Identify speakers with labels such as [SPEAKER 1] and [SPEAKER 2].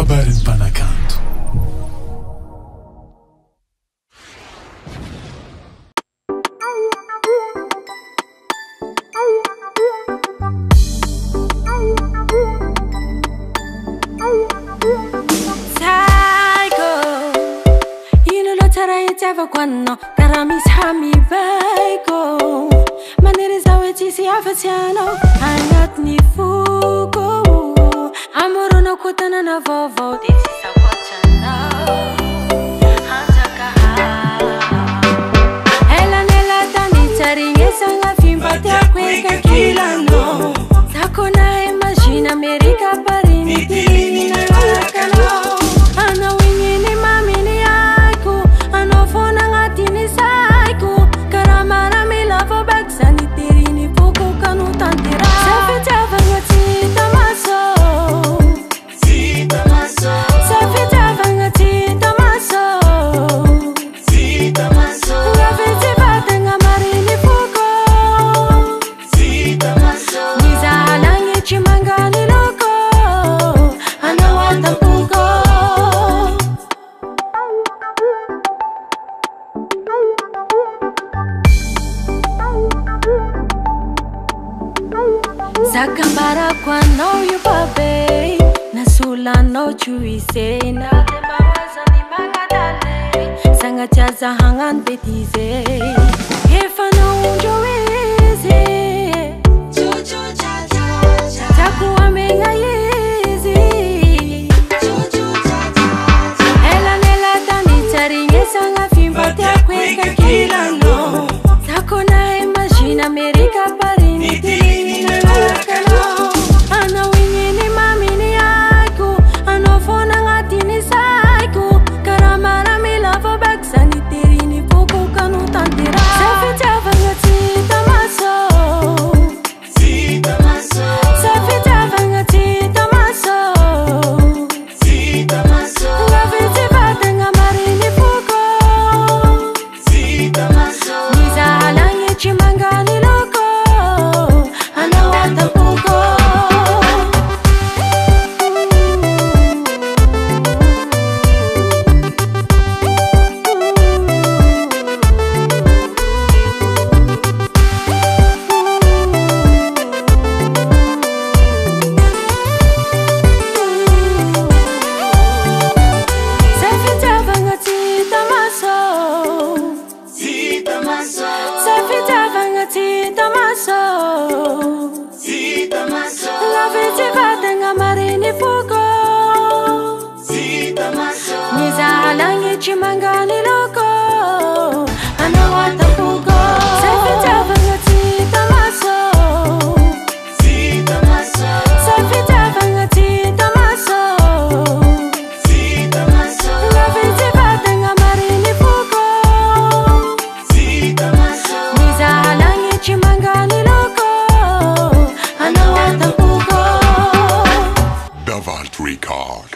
[SPEAKER 1] Kabarin'ny mpanakanto.
[SPEAKER 2] Psycho, ino loatra raha itiavako anao karaha misy hamibaiko Maniry izaho hoe tsisy afa-tsy anao agnatin'ny foko Amoronako tanàna vaovao dia tsisy ankoatra anao Hanjaka Elanela tany tsy arignesagna f'mba tiako ekakilanao Zako na imagine Amerika Paris Mytilene nagnaraka anao Anao igny ny maminy aiko Anao foana agnatin'ny saiko Karaha maramila vao baiky zany teriny foko ka notanterahako Zay fitiavagna tsy hita maso Zay fitiavagna tsy hita maso Lavitsy vatagna mariny foko Mizaha lagnitry manga ny loko Anao atampoko. Zaka ambarako anao io babe Nasolanao tsy ho isena De mba ho azany magnadale Sagnatria za hagnano betize Efa naondreo izy Tiako amegna izy Elanela tany tsy arignesagna f'mba tiako ekakilanao Zako na imagine Amerika Paris Mytilene nagnaraka anao Anao igny ny maminy aiko Anao foana agnatin'ny saiko Karaha maramila vao baiky zany teriny foko ka notanterahako Zay fitiavagna tsy hita maso Zay fitiavagna tsy hita maso Lavitsy vatagna mariny foko Mizaha lagnitry manga ny loko Anao atampoko. Zay fitiavagna tsy hita maso Zay fitiavagna tsy hita maso Lavitsy vatagna mariny foko Mizaha lagnitry manga ny loko Anao atampoko. Zay fitiavagna tsy hita maso Zay fitiavagna tsy hita maso Lavitsy vatagna mariny foko Mizaha lagnitry manga ny loko Anao atampoko.
[SPEAKER 1] Davalt Record.